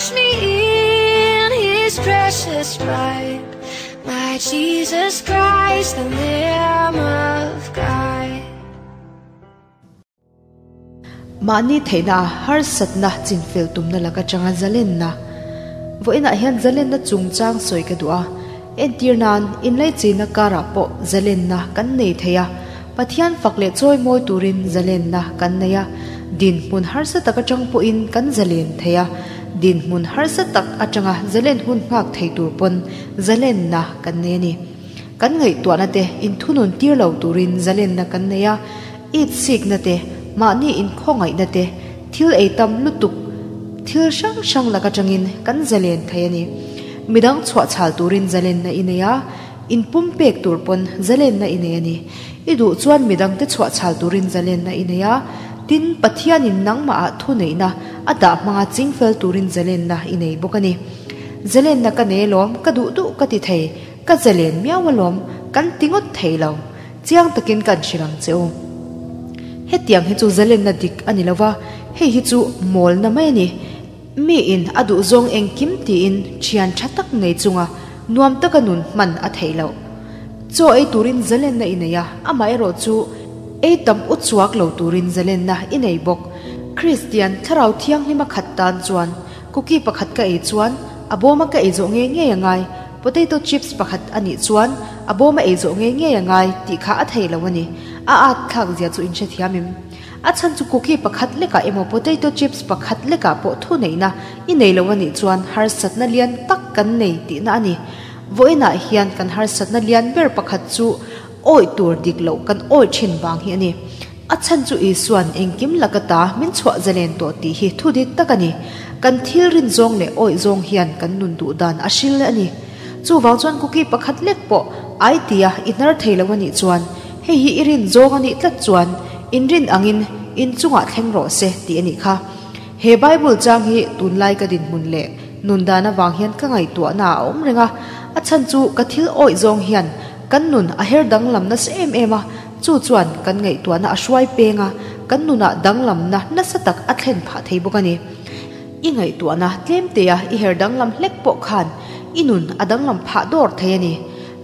Wash me in His precious blood, my Jesus Christ, the Lamb of God. Mahni theihna a harsatna chinfel tumna laka tanga zalenna. Vawiinah hian zalenna chungchang sawi ka duh a, entir nan inlaichinna karah pawh zalenna kan nei thei a, Pathian fak leh chawi mawi turin zalenna kan nei a, dinhmun harsa tak atang pawhin kan zalen thei a, dinhmun harsa tak atanga zalen hun nghak thei tur pawn zalenna kan nei a ni. Kan ngaihtuahna te inthunun tir lo turin zalenna kan nei a, itsikna te, mahni inkhawngaihna te, thil ei tam lutuk thil hrang hrang lak atangin kan zalen thei a ni. Midang chhuahchhal turin zalenna i nei a, Inpumpek tur pawn zalenna i nei a ni. I duh chuan midangte chhuah chhal turin zalenna i nei a, tin, Pathianin nangmahah thuneihna a dah hmanga chingfel turin zalenna i nei bawk a ni. Zalenna ka nei alawm, ka duh duh ka ti thei, ka zalen miau alawm, kan ti ngawt thei lo. Chiang takin kan hrilh ang che u. Hetiang hi chu zalenna dik a ni lo va, hei hi chu mawlna mai a ni. Miin a duhzawng engkim tiin thian tha tak nei chunga nuam taka nun hman a theih loh. Chaw ei turin zalenna i nei a, amaherawh chu ei tam u chuak lo turin zalenna i nei bawk. Kristian thlarau thianghlima khat tan chuan cookie pakhat ka ei chuan a bawma ka ei zawh ngei ngei a ngai, potato chips pakhat a nih chuan a bawma ei zawh ngei ngei a ngai tih kha a theih loh a ni. A at thlak zia chu inhrethiam em? A chhan chu cookie pakhat lekah emaw potato chips pakhat lekah pawh thuneihna i nei lo a nih chuan harsatna lian tak kan nei tihna a ni. Vawiinah hian kan harsatna lian ber pakhat chu awih tur dik loh kan awih thin vang hi a ni. A chhan chu Isua'n engkim laka ta min chhuah zalen tawh tih hi thu dik tak a ni. Kan thil rin zawng leh awih zawng hian kan nun duh dan a hril a ni. Chuvang chuan cookie pakhat lek pawh ai tia i hnar thei lo a nih chuan Hei hi i rin zawng a nih tlat chuan in rin angin in chungah thleng rawh se tih a nih kha. He Bible chang hi tunlai ka dinhmun leh nun dan avang hian ka ngaihtuahna a awm reng a, a chhan chu ka thil awih zawng hian kan nun a her danglam nasa em em a, chu chuan kan ngaihtuahna a hruai peng a, kan nunah danglamna nasa tak a thlen phah thei bawk a ni. I ngaihtuahna tlemtea i her danglam hlek pawh khan i nun a danglam phah dawr thei a ni.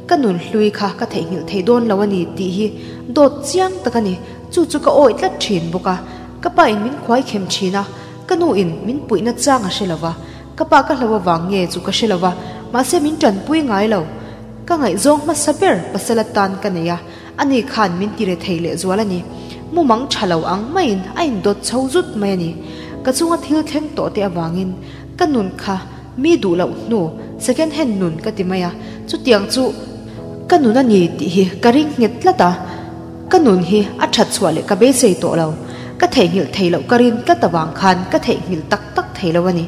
Ka nun hlui kha ka theihnghilh thei dawn lo a ni tih hi dawt chiang tak a ni. Chu chu ka awih tlat thin bawk a. Ka pa in min khuai khem thin a, ka nu in min puihna chang a hre lo va. Ka pa ka hlo avang nge chu ka hre lo va, mahse min tanpui ngai lo. Ka ngaihzawng hmasa ber pasal atan ka nei a, ani khan min ti re thei leh zual a ni. Mumang tha lo ang maiin a indawt chho zut mai a ni. Ka chunga thil thleng tawh te avangin ka nun kha Mi duh loh hnu second hand nun ka ti mai a, chutiang chu ka nun a ni tih hi ka ring nghet tlat a, ka nun hi a that chhuah leh ka beisei tawh lo, ka theihnghilh thei loh ka rin tlat avang khan ka theihnghilh tak tak thei lo a ni.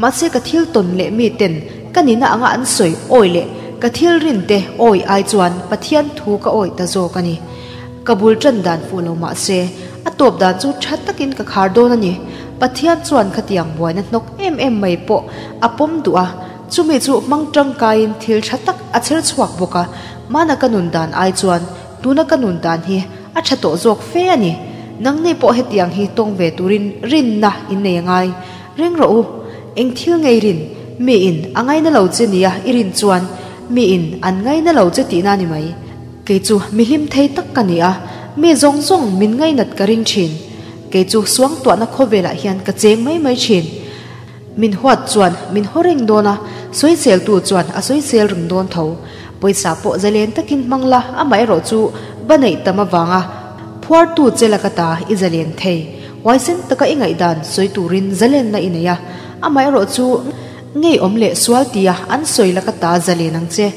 Mahse ka thil tawn leh mi ten ka nihna anga an sawi awi leh ka thil rin te awi ai chuan Pathian thu ka awi ta zawk a ni. Ka bul tan dan fuh lo mahse a tawp dan chu tha takin ka khar dawn a ni. Pathian chuan khatiang buaina hnawk em em mai pawh a pawm duh a, chumi chu hmang tangkaiin thil tha tak a chher chhuak bawk a, hmana ka nun dan ai chuan tuna ka nun dan hi a tha tawh zawk fe a ni. Nangni pawh hetiang hi tawng ve turin rinna in nei a ngai. Ring rawh u, eng thil ngei rin, miin a ngaina lo che nia i rin chuan miin an ngaina lo che tihna a ni mai. Kei chu mi hlim thei tak ka ni a, mi zawng zawng min ngainat ka ring thin. Kei chu suangtuahna khawvelah hian ka cheng mai mai thin. Min huat chuan min haw reng dawn a, sawiseltu chuan a sawisel reng dawn tho. Pawisa pawh zalen takin hmang la, amaherawh chu va neih tam avanga phuartu che laka ta i zalen thei. Huaisen taka i ngaihdan sawi turin zalenna i nei a, amaherawh chu ngeiawm leh sual tia an sawi laka ta zalen ang che.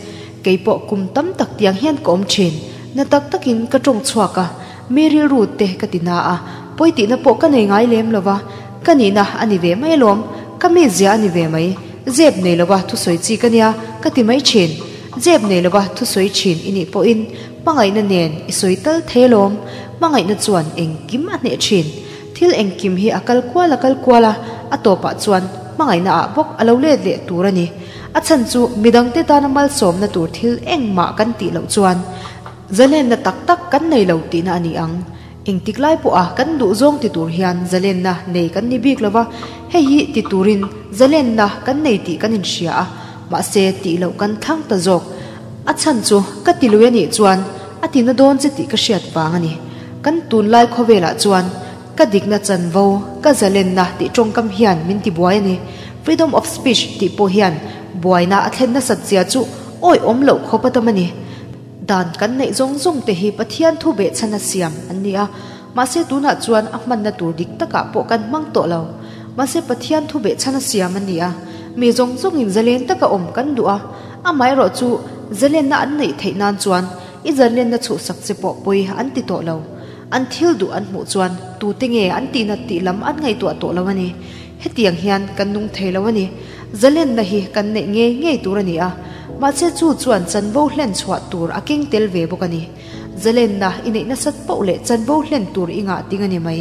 Kei pawh kum tam tak tiang hian ka awm thin. Na tak takin ka tawng chhuak a, Mi rilru te ka ti na a, pawi tihna pawh ka nei ngai lem lova, ka nihna a ni ve mai alawm, ka mizia a ni ve mai, zep nei lova thusawi chi ka nia ka ti mai thin, zep nei lova thusawi thin i nih pawhin hmangaihna nen i sawi tal thei alawm, hmangaihna chuan engkim a hneh thin, thil engkim hi a kal kual a kal kual a, a tawpah chuan hmangaihna ah bawk a lo let leh tur a ni, a chhan chu midangte tana malsawmna tur thil engmah kan tih loh chuan. Zalenna tak tak kan nei lo tihna a ni ang. Engtik lai pawha kan duh zawng ti tur hian zalenna nei kan ni bik lova, hei hi ti turin zalenna kan nei tih kan inhria a, mahse tih loh kan thlang ta zawk. A chhan chu ka ti lui a nih chuan a tina dawn che tih ka hriat vang a ni. Kan tunlai khawvelah chuan ka dikna chanvo, ka zalenna tih tawngkam hian min ti buai a ni. Freedom of speech tih pawh hian buaina a thlen nasat zia chu awihawm loh khawp a tam a ni. Dan kan neih zawng zawng te hi Pathian thu behchhan a siam an ni a, mahse tunah chuan a hmanna tur dik takah pawh kan hmang tawh lo. Mahse Pathian thu behchhan a siam an ni a, mi zawng zawngin zalen taka awm kan duh a, amaherawh chu zalenna an neih theih nan chuan i zalenna chhuhsak che pawh pawi an ti tawh lo. An thil duh an hmuh chuan tute nge an tihnat tih lam an ngaihtuah tawh lo a ni. Hetiang hian kan nung thei lo a ni. Zalenna hi kan neih ngei ngei tur a ni a, mahse chu chuan chanvo hlen chhuah tur a keng tel ve bawk a ni. Zalenna i neih nasat poh leh chanvo hlen tur i ngah ding a ni mai.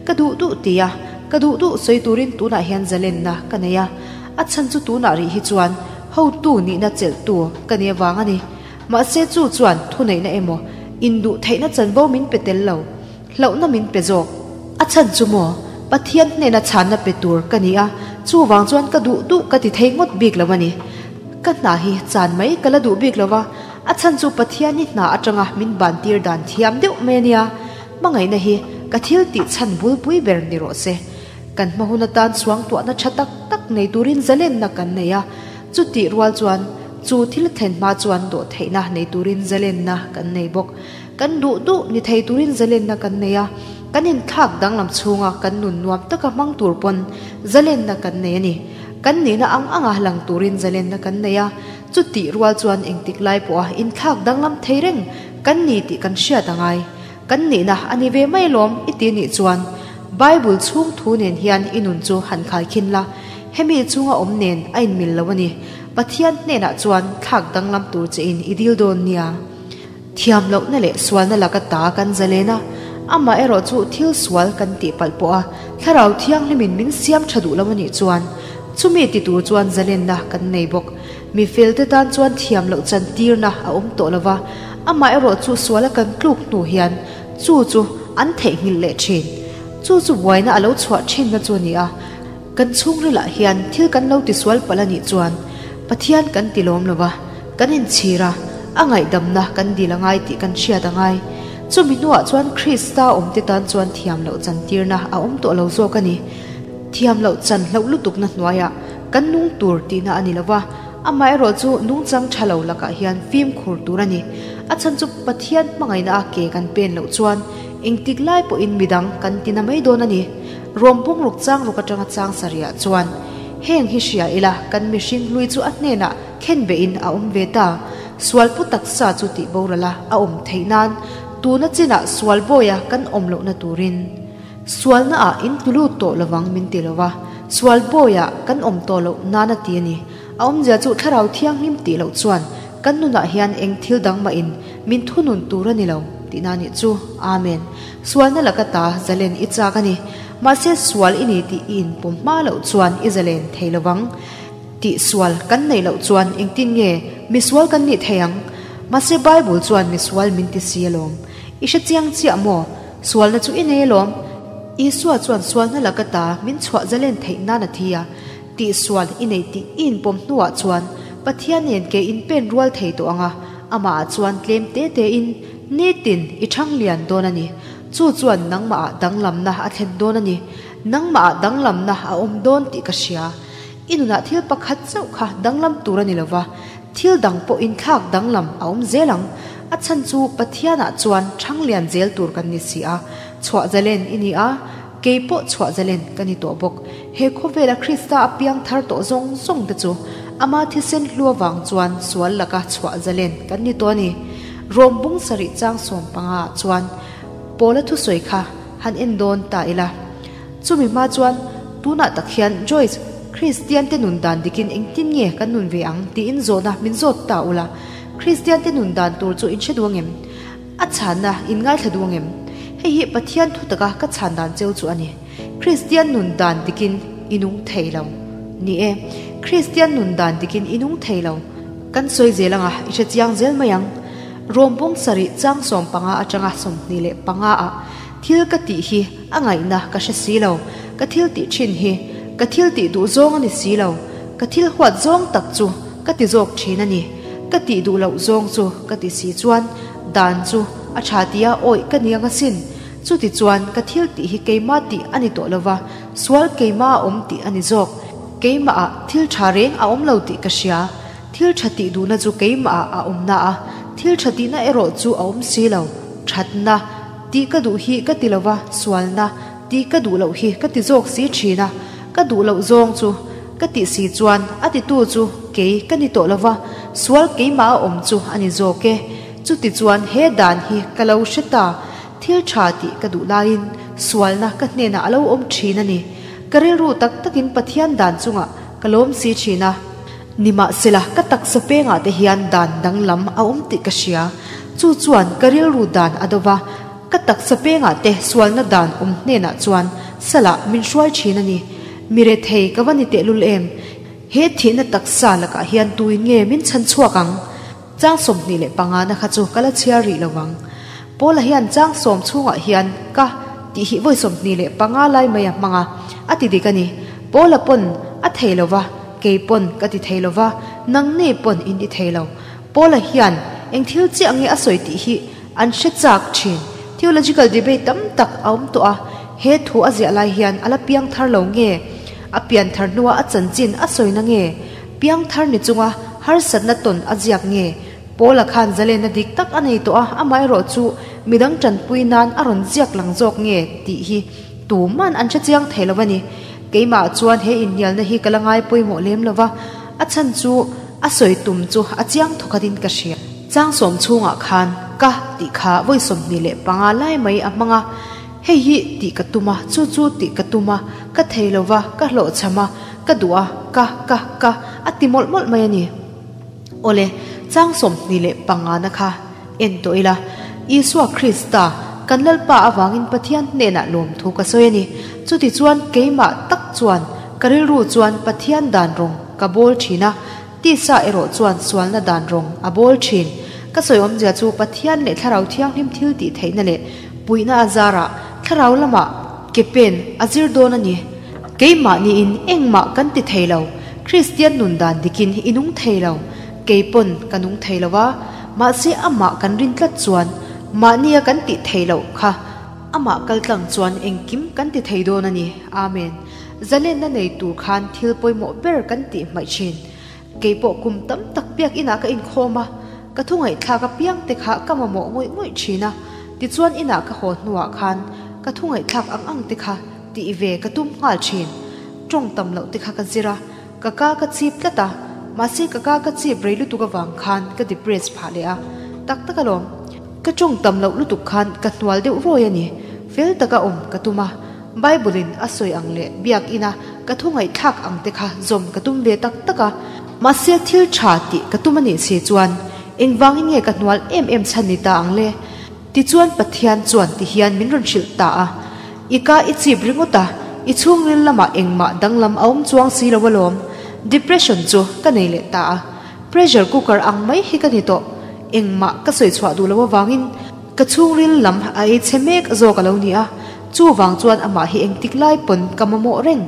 Ka duh duh ti a, ka duh duh sawi turin tunah hian zalenna ka nei a, a chhan chu tunah rih hi chuan hotu nihna chelhtu ka ni avang a ni. Mahse chu chuan thuneihna emaw induh theihna chanvo min pe tel lo. Hlauhna min pe zawk. A chhan chu maw? Pathian hnena chhanna pe tur ka ni a, chuvang chuan ka duh duh ka ti thei ngawt bik lo a ni. Ka hna hi chan mai ka la duh bik lo va, a chhan chu Pathian hi hna atanga min ban tir dan thiam deuh mai a nia. Hmangaihna hi ka thil tih chhan bulpui ber ni rawh se. Kan hma hun atan suangtuahna tha tak tak nei turin zalenna kan nei a, chutih rual chuan chu thil thlen hma chuan dawhtheihna nei turin zalenna kan nei bawk. Kan duh duh ni thei turin zalenna kan nei a, kan inthlak danglam chhunga kan nun nuam taka hmang tur pawn zalenna kan nei a ni. Kan nihna ang anga lang turin zalenna kan nei a, chutih rual chuan engtik lai pawha inthlak danglam thei reng kan ni tih kan hriat a ngai. Kan nihna a ni ve mai lawm i ti nih chuan Bible chhung thu nen hian i nun chu han khaikhin la, hemi chunga awm nen a inmil lo a ni. Pathian hnenah chuan thlak danglam tur che in i dil dawn nia. Thiam lohna leh sualna laka ta kan zalen a, amah erawh chu thil sual kan tih palh pawh a, Thlarau Thianghlimin min siam tha duh lo a nih chuan chumi ti tur chuan zalenna kan nei bawk. Mi felte tan chuan thiam loh chan tirna a awm tawh lo va, amah erawh chu suala kan tluk hnu hian chu chu an theihnghilh leh thin. Chu chu buaina a lo chhuah thinna chu a ni a, kan chhungrilah hian thil kan lo tisual palh a nih chuan Pathian kan ti lawm lo va, Kan inchhir a, a ngaihdamna kan dil a ngai tih kan hriat a ngai. Chumi hnuah chuan Krista awmte tan chuan thiam loh chantirna a awm tawh lo zawk a ni. Thiam loh chan hlauh lutukna hnuaiah kan nung tur tihna a ni lo va, amaherawh chu nungchang tha lo lakah hian fimkhur tur a ni. A chhan chu Pathian hmangaihna a ke kan pen loh chuan engtik lai pawhin midang kan tina mai dawn a ni. Rawm bungruk chang ruk atanga chang sarihah chuan heng hi hria ila kan mihring hlui chu a hnenah Khen behin a awm ve ta. Sual pu taksa chu tih boral a a awm theih nan tuna chinah sual bawia kan awm lohna turin sualna ah in tlu lut tawh lovang min ti lova, sual bawia kan awm tawh loh nan a ti a ni. A awmzia chu Thlarau Thianghlim tih loh chuan kan nunah hian eng thil dang mah in min thunun tur a ni lo tihna nih chu. Amen. Sualna laka ta zalen i chak a ni. Mahse sual i ni tih i inpawm hma loh chuan i zalen thei lovang. Tih sual kan neih loh chuan engtin nge misual kan nih thei ang? Mahse Bible chuan misual min ti si alawm. I hre chiang chiah maw? Sualna chu i nei alawm. Isua chuan sualna laka ta min chhuah zalen theih nan a thi a. Tih sual i nei tih i inpawm hnuah chuan Pathian nen ke in pen rual thei tawh ang a, amahah chuan tlem te tein nitin i thang lian dawn a ni. Chu chuan nangmahah danglamna a thlen dawn a ni. Nangmahah danglamna a awm dawn tih ka hria. I nunah thil pakhat chauh kha danglam tur a ni lova, thil dang pawh inthlak danglam a awm zel ang. A chhan chu Pathianah chuan thang lian zel tur kan ni si a, chhuah zalen i ni a, kei pawh chhuah zalen ka ni tawh bawk. He khawvela Krista a piang thar tawh zawng zawng te chu ama thisen hlu avang chuan sual laka chhuah zalen kan ni tawh a ni. Rom bung sarih chang 15 ah chuan Paula thusawi kha han en dawn ta ila. Chumi hma chuan tunah tak hian Joyce, Kristian te nun dan dikin engtin nge kan nun ve ang tiin zawhna min zawt ta ula, Kristian te nun dan tur chu in hre duh angem? A chhanna in ngaithla duh angem? Hei hi Pathian thu taka ka chhan dan cheu chu a ni. Kristian nun dan dikin i nung thei lo. Ni e, Kristian nun dan dikin i nung thei lo. Kan sawi zel anga i hre chiang zel mai ang. Rawm bawng sarih chang 15 atanga 25 ah. Thil ka tih hi a ngaihna ka hre si lo. Ka thil tih thin hi ka thil tih duh zawng a ni si lo. Ka thil huat zawng tak chu ka ti zawk thin a ni. Ka tih duh loh zawng chu ka ti si chuan dan chu a tha tia awih ka ni ang asin. Chuti chuan ka thil tih hi keimah tih a ni tawh lova, sual keimah a awm tih a ni zawk. Keimah ah thil tha reng a awm lo tih ka hria. Thil tha tih duhna chu keimah ah a awm na a, thil tha tihna erawh chu a awm si lo. Thatna tih ka duh hi ka ti lova, sualna tih ka duh loh hi ka ti zawk si thin a. Ka duh loh zawng chu ka tih si chuan a titu chu kei ka ni tawh lova, sual keimah a awm chu a ni zawk e. Chuti chuan he dan hi ka lo hre ta. Thil tha tih ka duh laiin sualna ka hnenah a lo awm thin a ni. Ka rilru tak takin Pathian dan chungah ka lawm si thin a. Nimahsela, ka taksa pengah te hian dan danglam a awm tih ka hria. Chu chuan ka rilru dan a do va, ka taksa pengah te sualna dan awm hnenah chuan salah min hruai thin a ni. Mi rethei ka va ni tehlul em? He thihna taksa lakah hian tuin nge min chhan chhuak ang? Chang 25 na kha chu ka la chhiar rih lo vang. Paula hian chang sawm chhungah hian ka tih hi vawi 25 lai mai a hmang a, a ti dik a ni. Paula pawn a thei lo va, kei pawn ka ti thei lo va, nang nei pawn in ti thei lo. Paula hian eng thil chiah nge a sawi tih hi an hre chak thin. Theological debate tam tak a awm tawh a, he thu a ziah lai hian a la piang thar lo nge? A pian thar hnua a chanchin a sawina nge? Piangthar ni chunga harsatna tawn a ziak nge? Paula khan zalena dik tak a nei tawh a, amaherawh chu midang tanpui nan a rawn ziak lang zawk nge tih hi tuman an hre chiang thei lo a ni. Keimah chuan he inhnialna hi ka la ngai pawimawh lem lo va, a chhan chu a sawi tum chu a chiang thawkhatin ka hria. Chang sawm chhungah khan ka tih kha vawi 25 lai mai a hmang a, hei hi tih ka tum a, chu chu tih ka tum a, ka thei lo va, ka hlawhchham a, Ka duh a, ka, ka, ka, a ti mawlh mawlh mai a ni. Awle, chang 25 na kha en tawh ila, Isua Krista, kan Lalpa avangin Pathian hnenah lawmthu ka sawi a ni. Chutichuan keimah tak chuan ka rilru chuan Pathian dan rawng ka bawl thin a, tisa erawh chuan sualna dan rawng a bawl thin. Ka sawi awmzia chu Pathian leh Thlarau Thianghlim thil tih theihna leh puihna a zarah Thlarau lamah ke pen a zir dawn a ni. Keimahniin engmah kan ti thei lo, Kristian nun dan dikin i nung thei lo, kei pawn ka nung thei lo a, mahse amah kan rin tlat chuan mahnia kan tih theih loh kha amah kal tlang chuan engkim kan ti thei dawn a ni. Amen. Zalenna nei tur khan thil pawimawh ber kan tih hmaih thin. Kei pawh kum tam tak biak inah ka inkhawm a, ka thu ngaihthlak apiang te kha ka mamawh ngawih ngawih thin a, tichuan inah ka haw hnuah khan ka thu ngaihthlak ang ang te kha tih ve ka tum nghal thin. Tawng tam loh te kha ka zir a, ka ka ka chip tlat a, mahse ka ka ka chip rei lutuk avang khan ka depress phah leh a, tak tak alawm. Ka tawng tam loh lutuk khan ka hnual deuh rawi a ni, fel taka awm ka tum a, Bible in a sawi ang leh biak ina ka thu ngaihthlak ang te kha zawm ka tum ve tak tak a, mahse thil tha tih ka tum a nih si chuan engvangin nge ka hnual em em chhan ni ta ang le? Tichuan Pathian chuan ti hian min rawn hrilh ta a, I ka i chip ringawt a, i chhungril lamah engmah danglam a awm chuang si lo alawm. Depression chu ka nei leh ta a, pressure cooker ang mai hi ka ni tawh. Engmah ka sawi chhuah duh loh avangin ka chhungril lam a ei chhe mek zawk a lo ni a, chuvang chuan amah hi engtik lai pawn ka mamawh reng.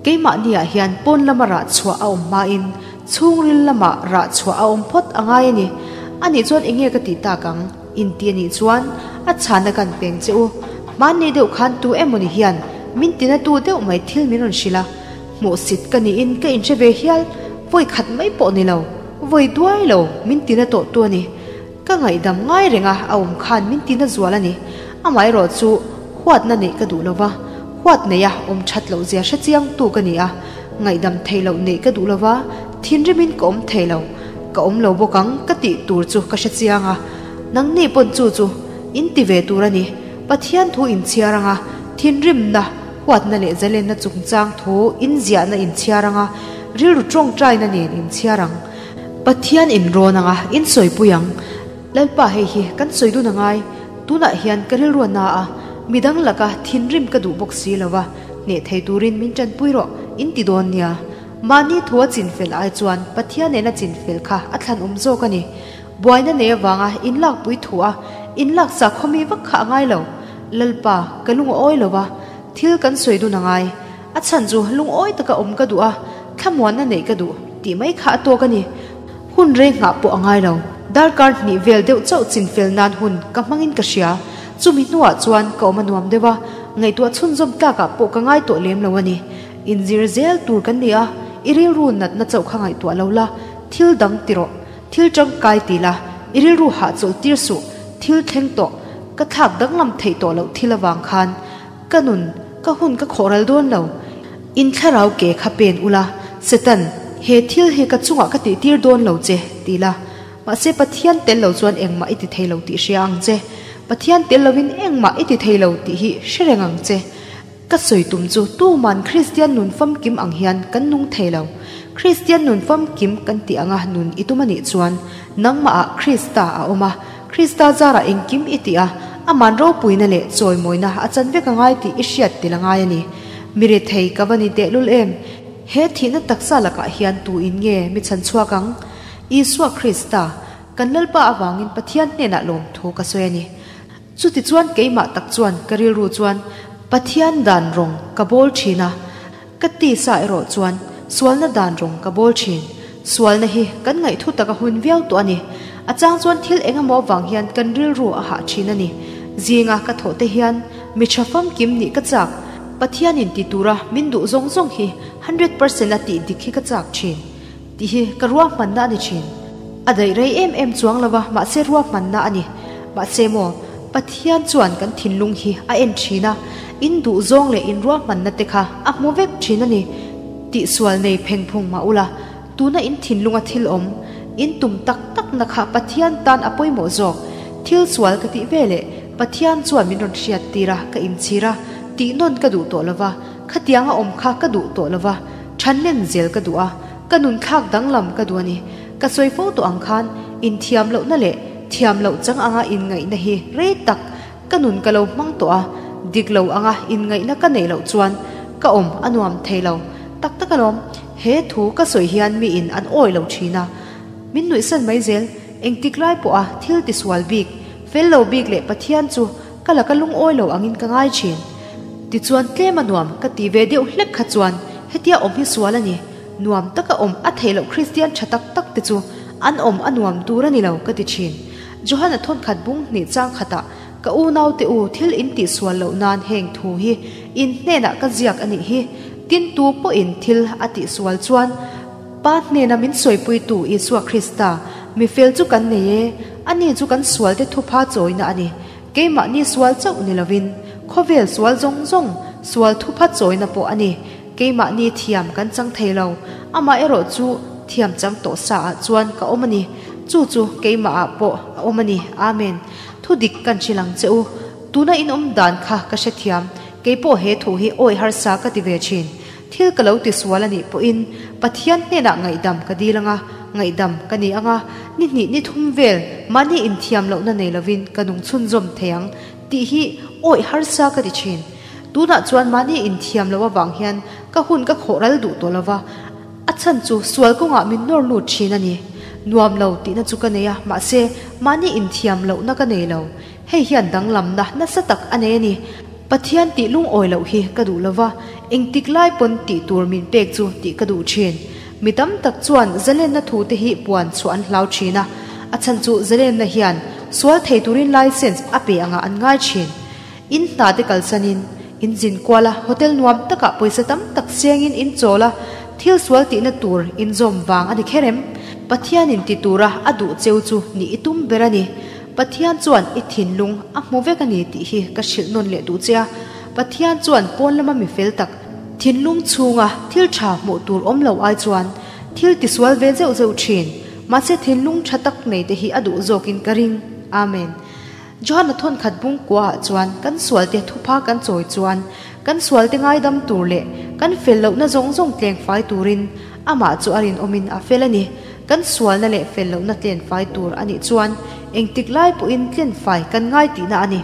Keimahniah hian pawn lama rah chhuah a awm hmain chhungril lamah rah chhuah a awm phawt a ngai a ni. Anih chuan enge ka tih tak ang? Inti anih chuan a chhana kan peng che u. Hmanni deuh khan tu emawni hian min tina tu deuh mai thil min rawn hrilh a, hmuhsit ka niin ka inhre ve hial, vawi khat mai pawh ni lo, vawi duai lo min tina tawh tu a ni. Ka ngaihdam ngai reng a, a awm khan min tina zual a ni. Amaherawh chu huatna neih ka duh lo va, huat neia awm that loh zia hre chiang tu ka ni a, ngaihdam theih loh neih ka duh lo va, thinrimin ka awm thei lo. Ka awm lo bawk ang ka tih tur chu ka hre chiang a, nangni pawn chu chu in ti ve tur a ni. Pathian thu in chhiar ang a, thinrimna, huatna leh zalenna chungchang thu in ziahna in chhiar ang a, rilru tawngtaina nen in chhiar ang. Pathian in rawn ang a, in sawipui ang. Lalpa hei hi kan sawi dun a ngai, tunah hian ka rilru a na a, midang laka thinrim ka duh bawk si lo va, hneh thei turin min tanpui rawh in ti dawn nia. Mahni thu a chinfel ai chuan Pathian nena chinfel kha a thlan awm zawk a ni. Buaina nei avanga inlakpui thu a inlak sakhaw mi vak kha a ngai lo. Lalpa, ka lung a awi lo va, thil kan sawi dun a ngai. A chhan chu lungawi taka awm ka duh a, thlamuanna neih ka duh tih mai kha a tawk a ni. Hun rei nghah pawh a ngai lo. Darkar hnih vel deuh chauh chinfel nan hun ka hmangin ka hria. Chumi hnuah chuan ka awm a nuam deuh a, ngaihtuah chhunzawm tlakah pawh ka ngai tawh lem lo a ni. Inzir zel tur kan ni a, i rilru natna chauh kha ngaihtuah lo la, thil dang ti rawh. Thil tangkai ti la, i rilru hahchawlh tir suh, thil thleng tawh, ka thlak danglam theih tawh loh thil avang khan ka nun, ka hun ka khawh ral dawn lo. In thlarau ke kha pen ula, Satan, he thil hi ka chungah ka tih tir dawn lo che, ti la. Mahse Pathian tel lo chuan engmah i ti thei lo tih hria ang che. Pathian tel lovin engmah i ti thei lo tih hi hre reng ang che. Ka sawi tum chu tuman Kristian nun famkim ang hian kan nung thei lo. Kristian nun famkim kan tih anga nun i tum a nih chuan nangmahah Krista a awm a, Krista zarah engkim i tih a, aman ropuina leh chawimawina a chan vek a ngai tih i hriat tel a ngai a ni. Mi rethei ka va ni tehlul em? He thihna taksa lakah hian tu in nge mi chhan chhuak ang? Isua Krista, kan Lalpa avangin Pathian hnenah lawmthu ka sawi a ni. Chutichuan keimah tak chuan ka rilru chuan Pathian dan rawng ka bawl thin a, ka tisa erawh chuan sualna dan rawng ka bawl thin. Sualna hi kan ngaihthu tak a hun viau tawh a ni. A chang chuan thil eng emaw avang hian kan rilru a hah thin a ni. Zinga ka thawh te hian mi tha famkim nih ka chak. Pathianin ti tura min duh zawng zawng hi 100% a tih dik hi ka chak thin. Tih hi ka ruahmanna a ni thin. A daih rei em em chuang lo va, mahse ruahmanna a ni. Mahse maw, Pathian chuan kan thinlung hi a en thin a, in duhzawng leh in ruahmanna te kha a hmu vek thin a ni. Tihsual nei pheng phung mah ula, tuna in thinlunga thil awm, in tum tak takna kha Pathian tan a pawimawh zawk. Thil sual ka tih ve leh Pathian chuan min rawn hriat tir a, ka inchhir a, tih nawn ka duh tawh lo va, khatianga awm kha ka duh tawh lo va, Thanlen zel ka duh a, ka nun thlak danglam ka duh a ni. Ka sawi fo tawh ang khan inthiam lohna leh thiam loh chang anga inngaihna hi rei tak ka nun ka lo hmang tawh a, dik lo anga inngaihna ka neih loh chuan ka awm a nuam thei lo. Tak tak alawm, he thu ka sawi hian miin an awi lo thin a, min nuihsan mai zel. Engtik lai pawha thil tisual bik, fel lo bik leh Pathian chu ka laka lungawi lo angin ka ngai thin. Tichuan tlem a nuam ka ti ve deuh hlek kha chuan hetia awm hi sual a ni, nuam taka awm a theih loh Kristian tha tak tak te chu an awm a nuam tur a ni lo ka ti thin. Johana thawnkhat bung hnih chang khatah ka unau te u thil in tih sual loh nan heng thu hi in hnenah ka ziak a nih hi, tin tu pawhin thil a tih sual chuan Pa hnena min sawipuitu Isua Krista mi fel chu kan nei e, ani chu kan sualte thupha chawina a ni. Keimahni sual chauh ni lovin, khawvel sual zawng zawng, sual thupha chawina pawh a ni. Keimahni thiam kan chang thei lo, amah erawh chu thiam chang tawh sa ah chuan ka awm a ni. Chu chu keimahah pawh a awm a ni. Amen. Thu dik kan hrilh ang che u. Tuna in awm dan kha ka hrethiam. Keipawh he thu hi awi harsa ka ti ve thin. Thil ka lo ti sual a nih pawhin Pathian hnenah ngaihdam ka dil anga, ngaihdam ka ni anga, ni hnih ni thum vel mahni inthiam lohna nei lovin ka nung chhunzawm thei ang tih hi awih harsa ka ti thin. Tunah chuan mahni inthiam loh avang hian ka hun ka khawh ral duh tawh lova, a chhan chu sual kawngah min nawr lut thin a ni. Nuam lo tihna chu ka nei a, mahse mahni inthiam lohna ka nei lo. Hei hian danglamna nasa tak a nei a ni. Pathian tih lungawi loh hi ka duh lova, engtik lai pawn tih tur min pek chu tih ka duh thin. Mi tam tak chuan zalenna thu te hi puan chhuah an hlau thin a, a chhan chu zalenna hian sual thei turin license a pe angah an ngai thin. In hna te kalsanin, in zin kual a, hotel nuam takah pawisa tam tak sengin in chawl a, thil sual tihna tur in zawm vang a ni kher em? Pathianin ti tura a duh cheu chu nih i tum ber a ni. Pathian chuan i thinlung a hmu vek a ni tih hi ka hrilh nawn leh duh che a. Pathian chuan pawn lama mi fel tak, thinlung chhunga thil tha hmuh tur awm lo ai chuan thil tisual ve zeuh zeuh thin, mahse thinlung tha tak nei te hi a duh zawkin ka ring. Amen. Johana thawnkhat bung kuaah chuan kan sualte thupha kan chawi chuan kan sualte ngaidam tur leh kan fel lohna zawng zawng tleng fai turin amah chu a rinawmin a fel a ni. Kan sualna leh fel lohna tlen fai tur a nih chuan engtik lai pawhin tlen fai kan ngai tihna a ni.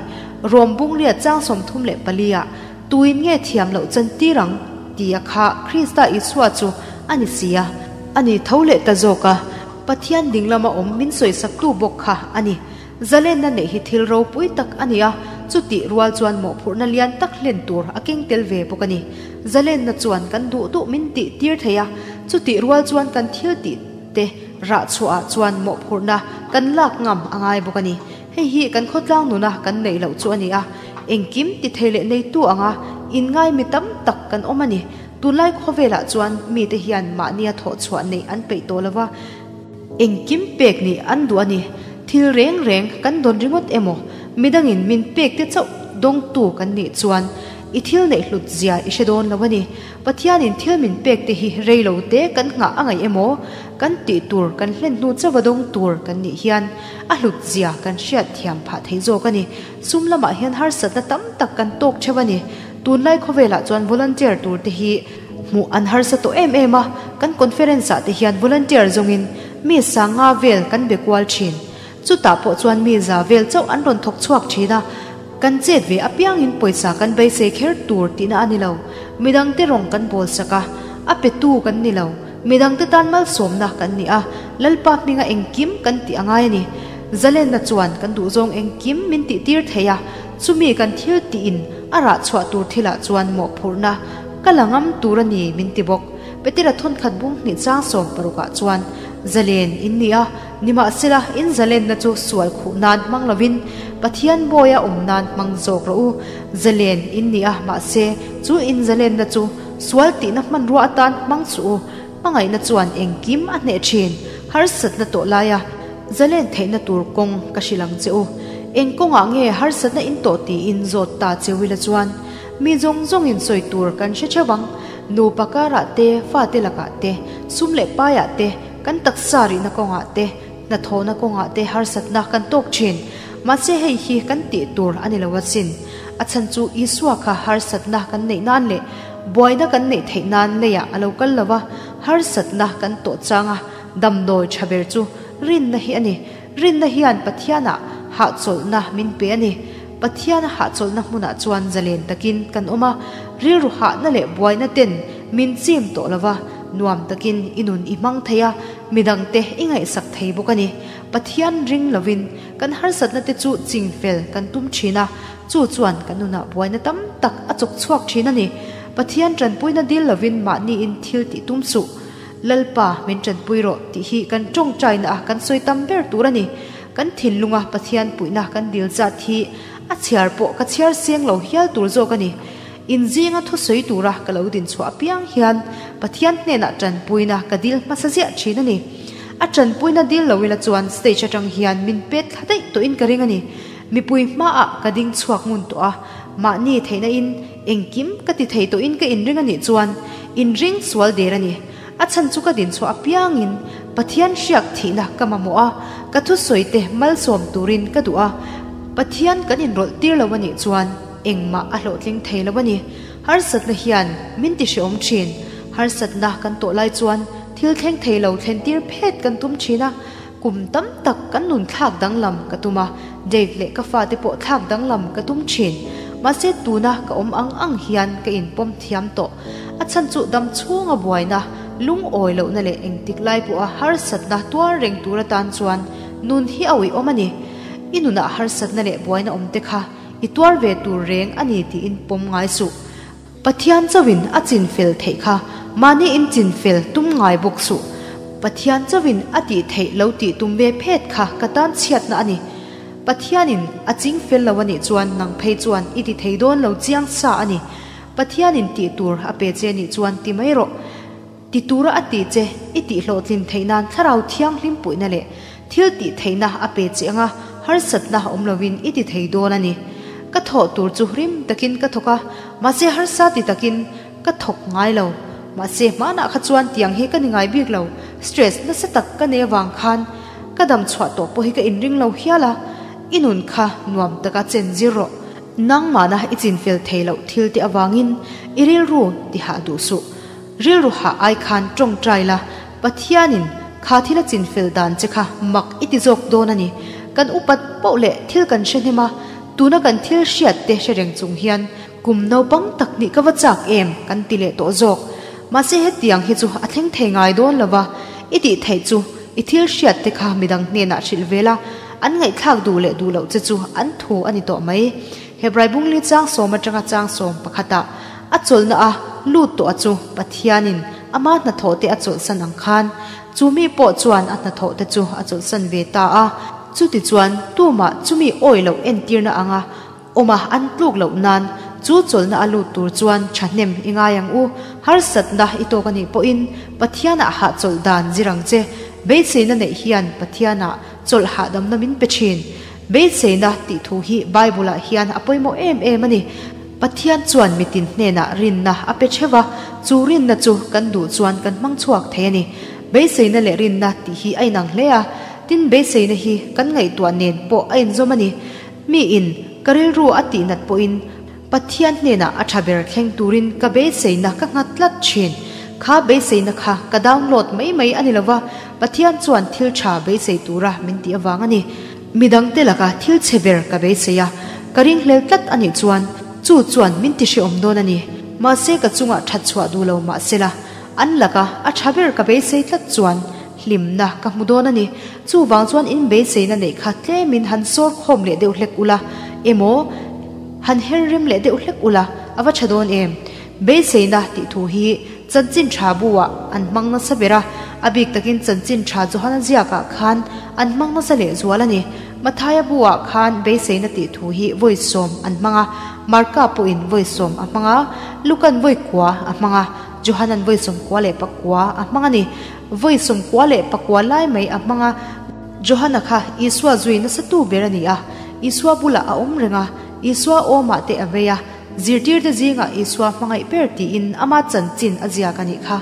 Rom bungriat chang 34 ah tuin nge thiam loh chan tir ang tia kha Krista Isua chu a ni si a, a ni tho leh ta zawk a, Pathian ding lama awm min sawisaktu bawk kha a ni. Zalenna neih hi thil ropui tak a ni a, chutih rual chuan mawhphurhna lian tak hlen tur a keng tel ve bawk a ni. Zalenna chuan kan duh duh min tih tir thei a, chutih rual chuan kan thil tih te rah chhuah ah chuan mawhphurhna kan lak ngam a ngai bawk a ni. Hei hi kan khawtlang nuna kan neih loh chu a ni a, engkim ti thei leh neitu anga inngai mi tam tak kan awm a ni. Tunlai khawvelah chuan mite hian mahnia thawh chhuah neih an peih tawh lo va, engkim pek nih an duh a ni. Thil reng reng kan dawn ringawt emaw, midangin min pek te chauh dawngtu kan nih chuan i thil neih hlut zia i hre dawn lo a ni. Pathianin thil min pek te hi rei lo te kan nghah a ngaih emaw, kan tih tur kan hlen hnu chauha dawng tur kan nih hian a hlut zia kan hriat thiam phah thei zawk a ni. Sum lamah hian harsatna tam tak kan tawk theuh a ni. Tunlai khawvelah chuan volunteer tur te hi hmuh an harsa tawh em em a, kan conference ah te hian volunteer zawngin mi sanga vel kan be kual thin. Chutah pawh chuan mi za vel chauh an rawn thawk chhuak thin a, kan chet ve apiangin pawisa kan beisei kher tur tihna a ni lo. Midangte rawng kan bawl sak a, a petu kan ni lo. Midangte tan malsawmna kan ni a, Lalpa hminga engkim kan tih a ngai a ni. Zalenna chuan kan duhzawng engkim min tihtir thei a, chumi kan thil tiin a rah chhuah tur thilah chuan mawhphurhna ka la ngam tur a ni min ti bawk. Petera thawnkhat bung hnih chang 16 ah chuan zalen in ni a, nimahsela in zalenna chu sual khuh nan hmang lovin Pathian bawia awm nan hmang zawk rawh u. Zalen in ni a, mahse chu in zalenna chu sual tihna hmanrua atan hmang suh u. Hmangaihna chuan engkim a hneh thin, harsatna tawh laia zalen theihna tur kawng ka hrilh ang che u. Eng kawngah nge harsatna in tawh tiin zawt ta che Willa chuan, Mi zawng zawngin sawi tur kan hre theuh ang. Nupa karah te, fate lakah te, sum leh paiah te, kan taksa rihna kawngah te, hnathawhna kawngah te harsatna kan tawk thin. Mahse hei hi kan tih tur a ni lo asin. A chhan chu Isua kha harsatna kan neih nan leh buaina kan neih theih nan leiah a lo kal lo va, harsatna kan tawh changa damdawi tha ber chu rinna hi a ni. Rinna hian Pathianah hahchawlhna min pe a ni. Pathiana hahchawlhna hmunah chuan zalen takin kan awm a, rilru hahna leh buaina ten min chim tawh lo va, nuam takin i nun i hmang thei a, midangte i ngaihsak thei bawk a ni. Pathian ring lovin kan harsatna te chu chingfel kan tum thin a, chu chuan kan nunah buaina tam tak a chawk chhuak thin a ni. Pathian tanpuina dil lovin mahniin thil tih tum suh. Lalpa min tanpui rawh tih hi kan tawngtaina a kan sawi tam ber tur a ni. Kan thinlunga Pathian puihna kan dil zat hi a chhiar pawh ka chhiar seng lo hial tur zawk a ni. Inzinga thusawi tura ka lo din chhuah apiang hian Pathian hnenah tanpuina ka dil hmasa ziah thin a ni. A tanpuina dil lo ila chuan stage atang hian min pet thla daih tawhin ka ring a ni. Mipui hmaah ka ding chhuak ngun tawh a, mahni theihna in engkim ka ti thei tawhin ka inring a nih chuan inring sual der a ni. A chhan chu ka din chhuah apiangin Pathian hriak thihna ka mamawh a, ka thusawi te malsawm turin ka duh a, Pathian kan inrawlh tir lo a nih chuan engmah a hlawhtling thei lo a ni. Harsatna hian min ti hreawm thin. Harsatna kan tawh lai chuan thil thleng thei lo thlen tir phet kan tum thin a, kum tam tak kan nun thlak danglam ka tum a, Dave leh ka fate pawh thlak danglam ka tum thin. Mahse tuna ka awm ang ang hian ka inpawm thiam tawh. A chhan chu dam chhunga buaina, lungawi lohna leh engtik lai pawha harsatna tuar reng tur atan chuan nun hi a uiawm a ni. I nunah harsatna leh buaina awm te kha i tuar ve tur reng a ni tiin pawm ngai suh. Pathian chauhin a chin fel theih kha mahni in chin fel tum ngai bawk suh. Pathian chauhin a tih theih lo tih tum ve phet kha ka tan chhiatna a ni. Pathianin a ching fel lo a nih chuan nang phei chuan i ti thei dawn lo chiang sa a ni. Pathianin tih tur a pe che nih chuan ti mai rawh. Ti tura a ti che, i tih hlawhtlin theih nan thlarau thianghlim puihna leh thil tih theihna a pe che anga harsatna awm lovin i ti thei dawn a ni. Ka thawh tur chu rim takin ka thawk a, mahse harsa ti takin ka thawk ngai lo. Mahse hmanah kha chuan tiang hi ka ni ngai bik lo, stress nasa tak ka nei avang khan ka dam chhuah tawh pawh hi ka inring lo hial a, i nun kha nuam taka chen zir rawh. Nangmahna i chinfel thei loh thil te avangin i rilru ti hah duh suh. Rilru hah ai khan tawngtai la, Pathianin kha thil a chinfel dan che kha mak i ti zawk dawn a ni. Kan upat poh leh thil kan hre hnem a, tuna kan thil hriat te hre reng chung hian kum naupang tak nih ka va chak em kan ti leh tawh zawk. Mahse hetiang hi chu a thleng thei ngai dawn lo va, i tih theih chu i thil hriat te kha midang hnenah hrilh ve la, an ngaihthlak duh leh duh loh che chu an thu a ni tawh mai. Hebrai bungli chang sawm atanga chang sawm pakhatah a chawlhna a lut tawh a chu Pathianin ama hnathawh te a chawlhsan ang khan chu mi pawh chuan a hnathawh te chu a chawlhsan ve ta a. Chutichuan tumah chumi awi loh entirna anga awma an tluk loh nan chu chawlhna a lut tur chuan thahnem i ngai ang u. Harsatna i tawk a nih pawhin Pathianah hahchawlh dan zir ang che. Beiseina neih hian Pathianah chawlh hahdamna min pe thin. Beiseina tih thu hi Bible-ah hian a pawimawh em em a ni. Pathian chuan mitin hnenah rinna a pe theuh a, chu rinna chu kan duh chuan kan hmang chhuak thei a ni. Beiseina leh rinna tih hi a inang hle a, tin beiseina hi kan ngaihtuah nen pawh a inzawm a ni. Miin ka rilru a tihnat pawhin Pathian hnenah a tha ber thleng turin ka beiseina ka nghat tlat thin. Kha beiseina kha ka download mai mai a ni lova, Pathian chuan thil tha beisei tura min tih avang a ni. Midangte laka thil chhe ber ka beisei a, ka ringhlel tlat a nih chuan chu chuan min ti hrehawm dawn a ni. Mahse ka chungah that chhuah duh lo mahsela an laka a tha ber ka beisei tlat chuan hlimna ka hmu dawn a ni. Chuvang chuan in beiseina neih kha tlemin han sawr khawm leh deuh hlek ula emaw han her rem leh deuh hlek ula a va tha dawn em? Beiseina tih thu hi chanchin tha bu-ah an hmang nasa ber a, a bik takin chanchin tha Johana ziakah khan an hmang nasa leh zual a ni. Mathaia bu-ah khan beiseina tih thu hi vawi sawm an hmang a, Marka pawhin vawi sawm a hmang a, Lukan vawi kua a hmang a, Johanan vawi sawmkua leh pakua a hmang a ni. Vawi sawmkua leh pakua lai mai a hmang a. Johana kha Isua zui nasa tu ber a ni a, Isua bulah a awm reng a, Isua awmah te a vei a, zirtirte zingah Isua hmangaih ber tiin ama chanchin a ziak a nih kha.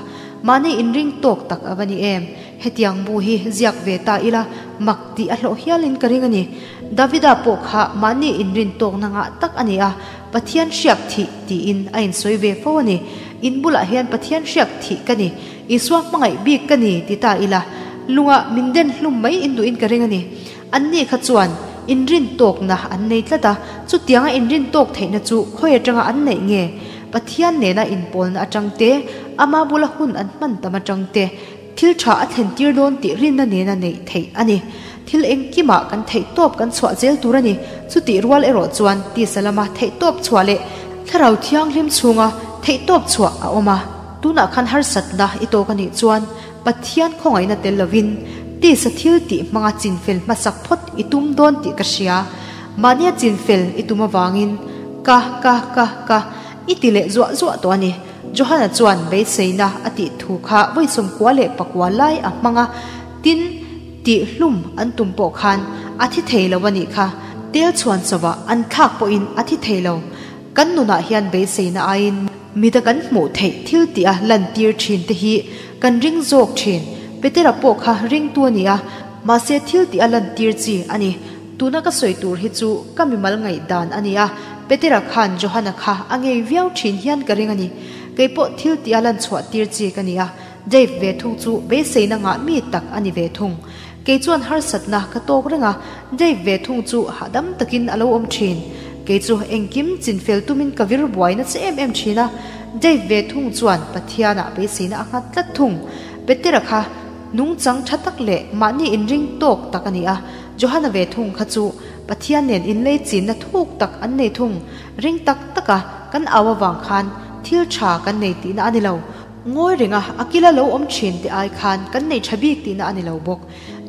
Mahni inring tawk tak a va ni em? Hetiang bu hi ziak ve ta ila mak tih a hlawh hialin ka ring a ni. Davida pawh kha mahni inrin tawkna ngah tak a ni a, Pathian hriak thih tiin a insawi ve fo a ni. In bulah hian Pathian hriak thih ka ni. Isua hmangaih bik ka ni ti ta ila, lunga min den hlum mai in duhin ka ring a ni. Anni kha chuan inrin tawkna an nei tlat a, chutianga inrin tawk theihna chu khawi atanga an neih nge? Pathian nena inpawlna atang te, ama bula hun an hman tam atang te, thil tha a thlen tir dawn tih rinna nena neih theih a ni. Thil engkimah kan theihtawp kan chhuah zel tur a ni. Chutih rual erawh chuan tisa lama theihtawp chhuah leh thlarau thianghlim chhunga theihtawp chhuah a awm a. Tunah khan harsatna i tawk a nih chuan Pathian khawngaihna tel lovin tisa thil tih hmanga chinfel hmasak phawt i tum dawn tih ka hria. Mahnia chinfel i tum avangin ka ka ka ka i ti leh zuah zuah tawh a ni. Johana chuan beiseina a tih thu kha vawi sawmkua leh pakua lai a hmang a, tin tih hlum an tum pawh khan a thi thei lo a nih kha. Tel chhuan chawah an thlak pawhin a thi thei lo. Kan nunah hian beiseina aiin Mida kan hmuh theih thil tih a lantir thin te hi kan ring zawk thin. Petera pawh kha ringtu a ni a, mahse thil tih a lantir chi a ni. Tuna ka sawi tur hi chu ka mimal ngaihdan a ni a, Petera khan Johana kha a ngei viau thin hian ka ring a ni. Kei pawh thil tih a lanchhuah tir chi ka ni a, Dave ve thung chu beiseina ngah mi tak a ni ve thung. Kei chuan harsatna ka tawk reng a, Dave ve thung chu hahdam takin a lo awm thin. Kei chu engkim chinfel tumin ka vir buai nasa em em thin a, Dave ve thung chuan Pathianah beiseina a nghat tlat thung. Petera kha nungchang tha tak leh mahni inring tawk tak a ni a, Johana ve thung kha chu Pathian nen inlei chinna thuk tak an nei thung. Ring tak taka kan au avang khan thil tha kan nei tihna a ni lo. Ngawi renga a kila lo awm thin te ai khan kan nei tha bik tihna a ni lo bawk.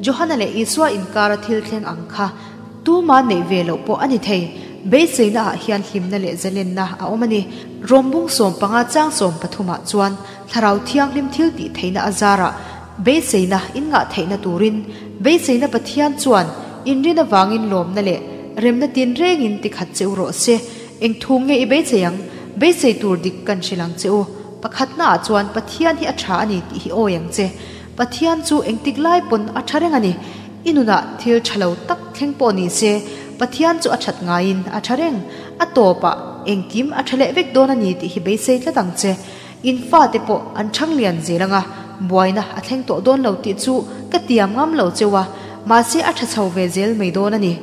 Johana leh Isua inkara thil thleng ang kha tuma neih ve loh pawh a ni thei. Beiseina ah hian hlimna leh zalenna a awm a ni. Rawmbung 15 chang 13 ah chuan Thlarau Thianghlim thil tih theihna a zarah beiseina in ngah theihna turin beiseina Pathian chuan inrin avangin lawmna leh remna tinrengin tikhat che u rawh se. Eng thu nge i beisei ang? Beisei tur dik kan hrilh ang che u. Pakhatnaah chuan Pathian hi a tha a ni tih hi awi ang che. Pathian chu engtik lai pawn a tha reng a ni. I nunah thil tha lo tak thleng pawh ni se, Pathian chu a that ngaiin a tha reng. A tawpah engkim a tha leh vek dawn a ni tih hi beisei tlat ang che. In fate pawh an thang lian zel ang a, buaina a thleng tawh dawn lo tih chu ka tiam ngam lo cheu a, mahse a tha chho ve zel mai dawn a ni.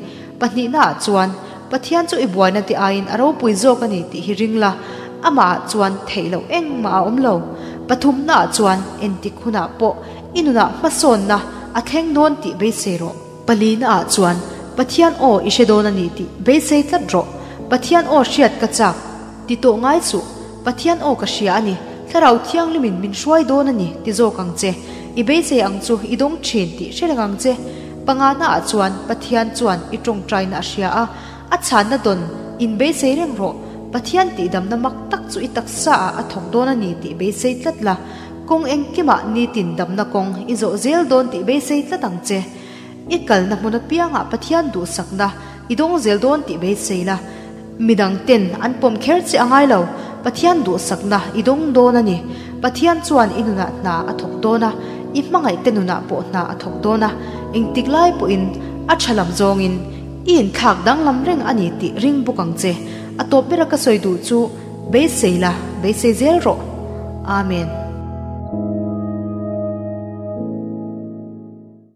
Pahnihnaah chuan Pathian chu i buaina te aiin a ropui zawk a ni tih hi ring la, amahah chuan theih loh engmah a awm lo. Pathumnaah chuan entik hunah pawh i nunah hmasawnna a thleng dawn tih beisei rawh. Palinaah chuan Pathian aw i hre dawn a ni tih beisei tlat rawh. Pathian aw hriat ka chak. Ti tawh ngai suh. Pathian aw ka hria a ni. Thlarau Thianghlimin min hruai dawn a ni ti zawk ang che. I beisei ang chu i dawng thin tih hre reng ang che. Pangana ah chuan Pathian chuan i tawngtaina a hria a, a chhanna dawn in beisei reng rawh. Pathian tihdamna mak tak chu i taksa ah a thawk dawn a ni tih beisei tlat la. Kawng engkimah nitin damna kawng i zawh zel dawn tih beisei tlat ang che. I kalna hmun apiangah Pathian duhsakna i dawng zel dawn tih beisei la. Midang ten an pawm kher che a ngai lo, Pathian duhsakna i dawng dawn a ni. Pathian chuan i nunah hna a thawk dawn a, i hmangaihte nunah pawh hna a thawk dawn a, engtik lai pawhin a tha lam zawngin i inthlak danglam reng a ni tih ring bawk ang che. A tawp bera ka sawi duh chu beisei la, beisei zel rawh. Amen.